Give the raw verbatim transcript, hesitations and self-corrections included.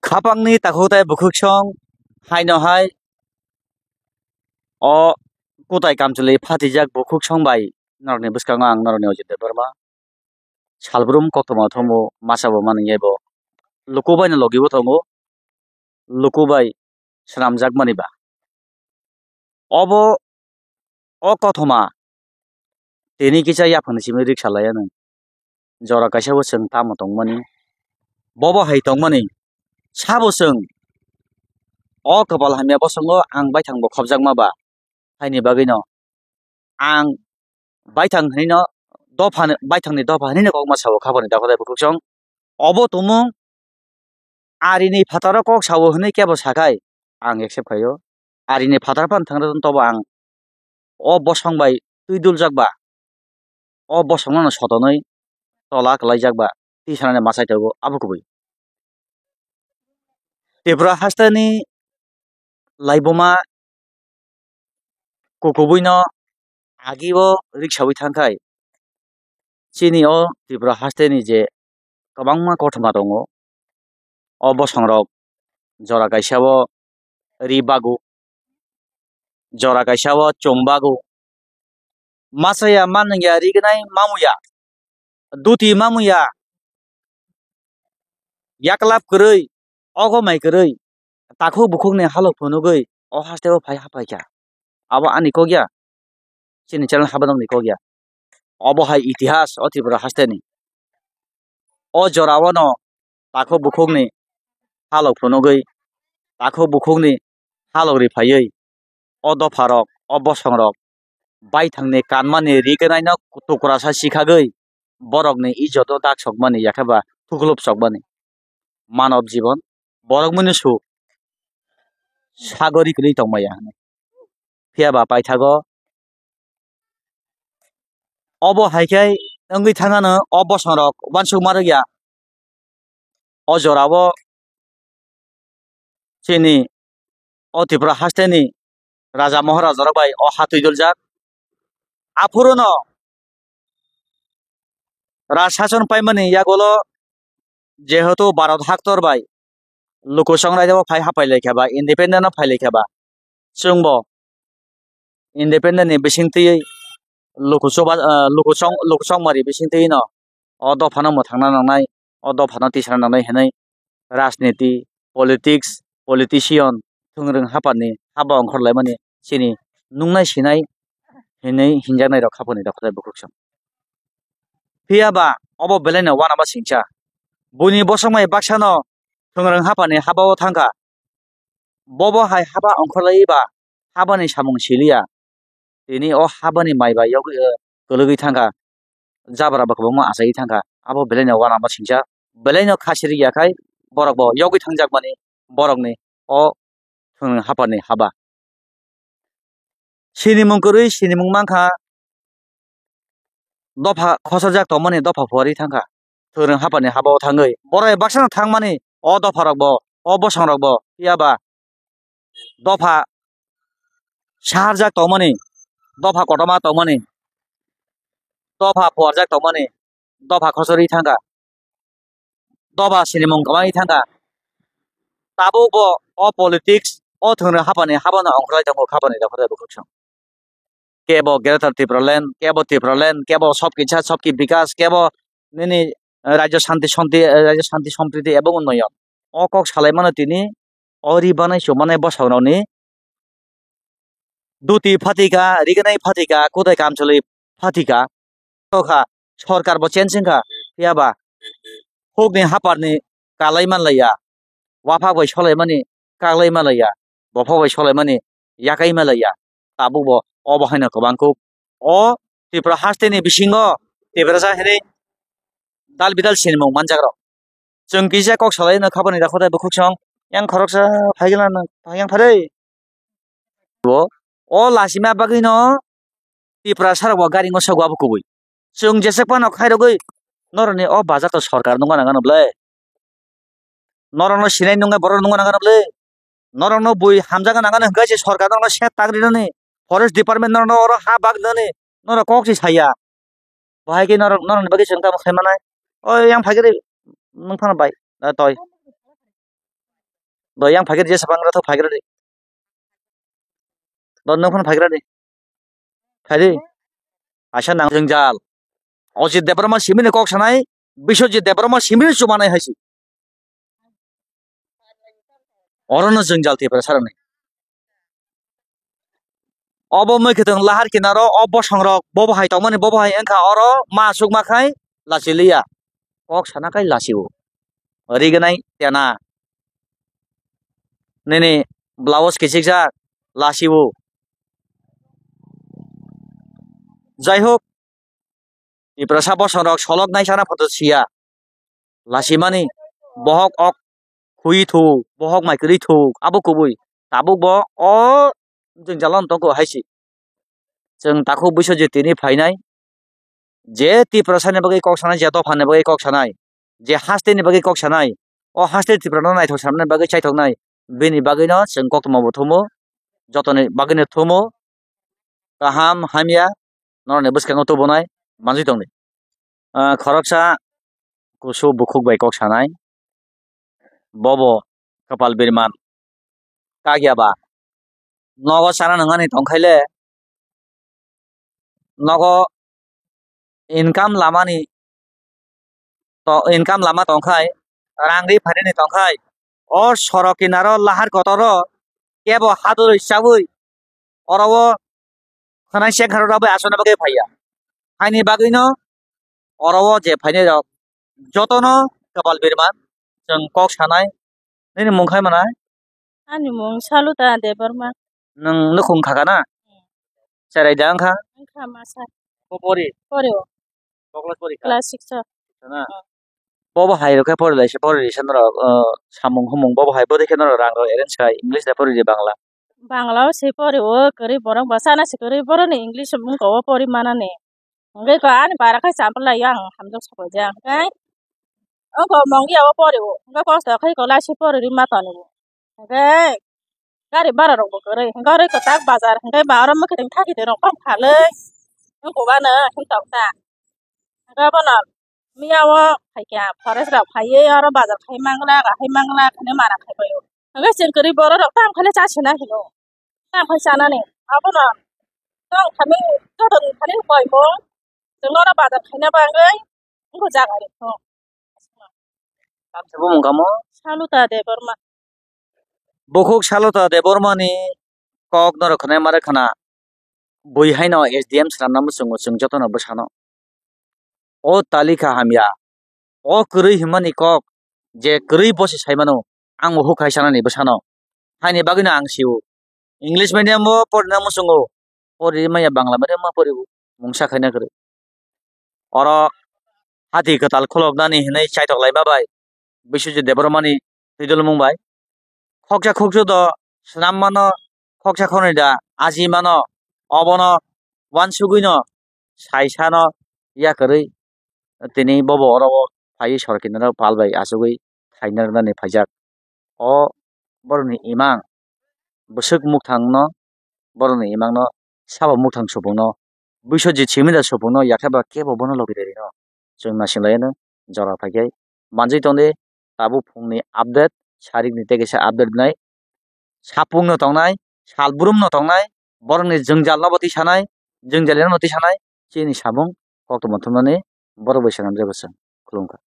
Khapangni takhuk tei bukhuksong haino hai o kutai kamchwlwi phatijak bukhuksong bai norokni bwskango ang norokni Ojit Debbarma. Salbrum koktwma thumwi masa bo manwi bo luku bai no logi bo tongo, luku bai swnamjakmani ba. Obo o kothoma tini kisa yaphangni simi riksa laiya nang. Jora kaisa bo chwng tamo tongmani, bobo hai tongmani, sabo chwng o kwpal hamya bosongo ang baithang bo khopjakma ba, haini bagwino ang baithang hinwi no dopha, baithangni dopha hinwi no kokma sao khapangni takhuk tei bukhuksong. Obo tumung arini phataro kok sao hinwi kebo sakhai ang accept khaio. Arini phatar phano thangna tobo ang o bosong bai twi duljak ba, o bosongno sotonwi tola kwlaijak ba twi sanani machai tongo abo kubui. Tripura hasteni laibuma kukubuino agio riksawi thangkhai chini o Tripura hasteni je kwbangma kothoma tongo. O bosongrok jora kaisa o ri bago, jora kaisa o chum bago. Masa ya, manung ya, ri gwnai mamu ya, duti mamu ya, yaklap kwrwi, ogo mai kwrwi, takhuk bukhukni halok phunugwi o haste o phai hapai kha. Abo ani kok ya, chini channel habanokni kok ya. Obo hai itihas o Tripura hasteni. O jora o no takhuk bukhukni halok phunugwi, takhuk bukhukni halok ri phaiwi o dopharok, o bosongrok baithangni kanmani ri gwnai no tukurasa sikhagwi borokni ijot o dak sokmani yakhe ba thuklop sokmani. Manob jibon borok mwnwi su sagori kwrwi tongmaya hinwi. Phiya ba paithago obo hai khe wngwi thangano o bosongrok uansukma rwkya. O jorao chini o Tripura hasteni raja moharajarok bai o ha twi duljak. Aphuruno raj sason paimani yagulo jehetu Bharat haktor bai luku song raida o phai hapai lai khe ba, independent o phai lai khe ba, chwngbo independent ni bising twi luku choba, ah, luku song, luku song mari bising twi no o dopha no mwthangna nangnai, o dopha no tisana nangnai hinwi rajniti, politics, politician, thwngrwng hapani haba ongkhor laimani chini nungnai sinai hinwi hinjaknai rok khapani rok khwlai bukhuk song. Phiya ba obo belai no uanama singcha. Buini bosongmai baksa no thwngrwng hapani haba o thangkha. Bobo hai haba ongkhorlai ba habani samung siliya. Tini o habani mai bai yogwi, eh, kwlwgwi thangkha. Jabra bo kwbangma achaiwi thangkha. Abo belai no uanama singcha. Belai no khasi rwya khai borok bo yogwi thangjakmani borokni o thwngrwng hapani haba. Sinimung kwrwi sinimung mankha, dopha khosojak tongmani dopha phuarwi thangkha. Thwrwng hapani haba o thangwi borok bai baksa no thangmani o dopha rok bo, o bosong rok bo, phiya ba dopha saharjak tongmani, dopha kotorma tongmani, dopha phuarjak tongmani, dopha khosori thangkha. Doba sinimung kwbangwi thangkha. Tabuk bo o politics, o thwngrwng hapani habano ongkhorlai tongo, khapani rok khorlai bukhuk song. Kebo Greater Tipraland, kebo Tipraland, kebo sob kisa, sob ki bikas, kebo nini, eh, Rajya Shanti Shanti, eh, Rajya Shanti Sampriti ebong unnoyon. O kok salaimano tini o ri banai chumanai bosongrokni duti phatika, rignai phatika, kutai kamchwlwi phatika. Tokha, sorkar bo change wngkha, phiya ba hukni haparni kalai manlaiya, waphak bai solaimani kaglai manlaiya, bophok bai solaimani yakai manlaiya. Tabuk bo obo haino kwbang kuk. O Tripura hasteni bisingo Tiprasa hinwi dal bidal sinimung manjakrok. Chwng kisa kok salai no khapani rok khotai bukhuk song. Yang khoroksa phaigala no yang phare. O, o lasima bagwi no Tiprasa rok bo gari no sogo abo kubui. Chwng jesek phano khairogwi norokni o bajar to sorkar nungna nangano ble. Norokno sinai nungya borok nungna nangano ble. Norokno bui hamjakna nangano hwnkhe se sorkar norokno set tang rinani. Forest department norokno oro ha bak rinani. Norok kok se saya. Bahai khe norok, norokni bagwi chwng tamo khai manai. Oi, yang phai khe de, nwng phano bai, ah, toi. Do yang phaikhe je sapang ra tho phaikhe de. Do nung phano phaikhe de. Phaidi. Asa nang jwngjal. Ojit Debbarma simini kok sanai, Biswajit Debbarma simini chumanai haisi. Orono jwngjal Tiprasa rokni. Obo mui khwtwng lahar kinaro o bosongrok bobo hai tongmani bobo hai wngkha oro ma aswk ma khai lachi liya. Kok sana khai lachio. Rignai tena. Nini blouse kichikjak lachio. Jai hok, Tiprasa bosongrok solok nai sana photo siya. Lasimani bohok ok khui thu, bohok mai kwrwi thu, abo kubui. Tabuk bo o jwngjalo tongo haisi. Chwng takhuk Biswajit tini phainai. Je Tiprasani bagwi kok sanai, je dophani bagwi kok sanai, je hasteni bagwi kok sanai, o haste Tiprano naithok sanani bagwi chaithoknai, bini bagwino chwng koktwma bo thumo, jotoni bagwino thumo, kaham hamya norokni bwskango tubunai manjwi tongdi. Ah, khoroksa kusu bukhuk bai kok sanai, bobo kwpal birman kagya ba nogo chana nangani tongkhaile nogo income lamani to income lama tongkhai rang ri phainani tongkhai o sorok kinaro lahar kotoro kebo hadurwi chawi oro o khwnai se kharo rabai aswkna bagwi phaiya. Haini bagwino oro o je phainai rok jotono kwpal birman chwng kok sanai. Nini mung khai manai? Ani mung Saluta Debbarma. Nwng nukhung kha kana? Cherai da wngkha? Wngkha masa. Bo pori? Pori o. Bo class pori kha? Class six o. Sana? Hmm. Bo bo hai rok khe pori lai se pori risa norok, uh, samung humung bo bo hai bo dikhe norok rang rok arrange khai English da pori di Bangla? Bangla o se pori o kwrwi borok bo sana se kwrwi borok ni English mung ko o pori mana ni. Hwnkhe ko ani bara khai chapla yang hamjak sabai ja hwnkhe. Oko mongya o pori o hwnkhe kosto khai ko lai se pori ri ma toni bo. Hwnkhe gari bara rok bo kwrwi hwnkhe oro kwtak bazar hwnkhe ba oro mwkhwtwng thakitwng rok bang phalwi wngkuk ano hinwi tongkha. Hwnkhe bono miya o phaikha forest rok phaiwi oro bazar khai mangla, kahai mangla, hwnwi mana khai bai o. Hwnkhe chwng kwrwi borok rok tamo khaino cha sina hino. Tamo khai chanani abono tong thani joto ni thani koimung chwng oro bazar khaina bagwi wngkha jaga rikho. Tamsabo mungkamo? Saluta Debbarma. Bukhuk Saluta Debbarmani kok norok khwnai mare khwna. Bui haino S D M swnamna muchungo chwng jotono bwsano. O talika hamya. O kwrwi hwnmani kok je kwrwi bosi saimano ang bo hukhai sanani bwsano. Haini bagwino ang sio. English medium o porina muchungo. Pori maya Bangla medium o pori mungsa khaina kwrwi. Oro hati kwtal khuloknani hinwi chaitok laima bai Biswajit Debbarmani twidulmung bai. Khoksa khoksu do swnam mano, khoksa khonwi da aji mano, obono uansugwino sai sano yakarwi tini bobo oro o phaiwi sorkinaro pal bai achugwi khaina rwnani phaijak. O borokni imang bwswk mwkhangno, borokni imangno sabo mwkhang supungno, Biswajit Simida supungno, yakhe ba kebo bono logi rwi rino. Chwng naising lai ano jora phai khe manjui tong di, tabuk phungni update, sarikni tei kaisa update wngnai. Sapungno tongnai, salbrumno tongnai, borokni jwngjalno bo twi sanai, jwngjalino bo twi sanai, chini samung koktwma thumnani borok bai sanam jagosong. Khulumkha.